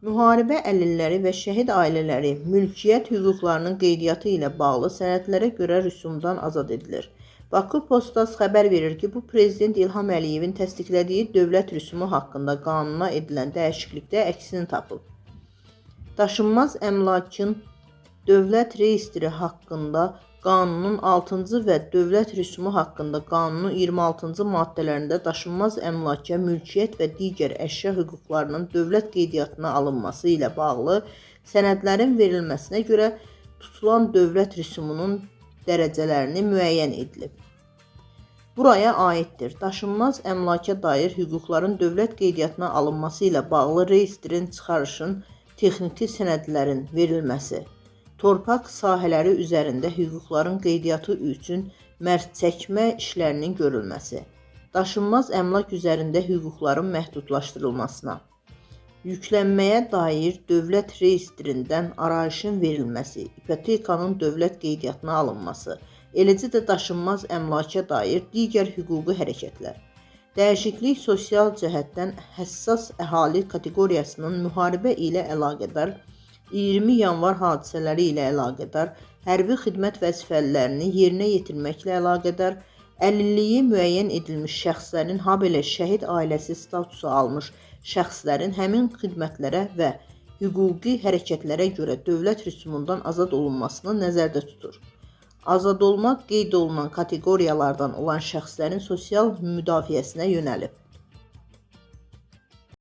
Müharibə əlilləri və şəhid ailələri mülkiyyət hüquqlarının qeydiyyatı ilə bağlı sənədlərə görə rüsumdan azad edilir. Bakı Postas xəbər verir ki, bu Prezident İlham Əliyevin təsdiqlədiyi dövlət rüsumu haqqında qanuna edilən dəyişiklikdə əksini tapıb. Daşınmaz əmlakın dövlət reyestri haqqında qanunun 6-cı və dövlət rüsumu haqqında qanunun 26-cı maddələrində daşınmaz əmlaka mülkiyyət və digər əşya hüquqlarının dövlət qeydiyyatına alınması ilə bağlı sənədlərin verilməsinə görə tutulan dövlət rüsumunun dərəcələrini müəyyən edilib. Buraya aiddir. Daşınmaz əmlaka dair hüquqların dövlət qeydiyyatına alınması ilə bağlı reyestrin çıxarışın texniki sənədlərin verilməsi, torpaq sahələri üzərində hüquqların qeydiyyatı üçün mərc çəkmə işlərinin görülməsi, daşınmaz əmlak üzərində hüquqların məhdudlaşdırılmasına, yüklənməyə dair dövlət reyestrindən arayışın verilməsi, ipotekanın dövlət qeydiyyatına alınması, eləcə də daşınmaz əmlaka dair digər hüquqi hərəkətlər. Dəyişiklik sosial cəhətdən həssas əhali kateqoriyasının müharibə ilə əlaqədar 20 yanvar hadisələri ilə əlaqədar hərbi xidmət vəzifələrini yerinə yetirməklə əlaqədar əlilliyi müəyyən edilmiş şəxslərin, habelə şəhid ailəsi statusu almış şəxslərin həmin xidmətlərə və hüquqi hərəkətlərə görə dövlət rüsumundan azad olunmasını nəzərdə tutur. Azad olma qeyd olunan kateqoriyalardan olan şəxslərin sosial müdafiəsinə yönəlib.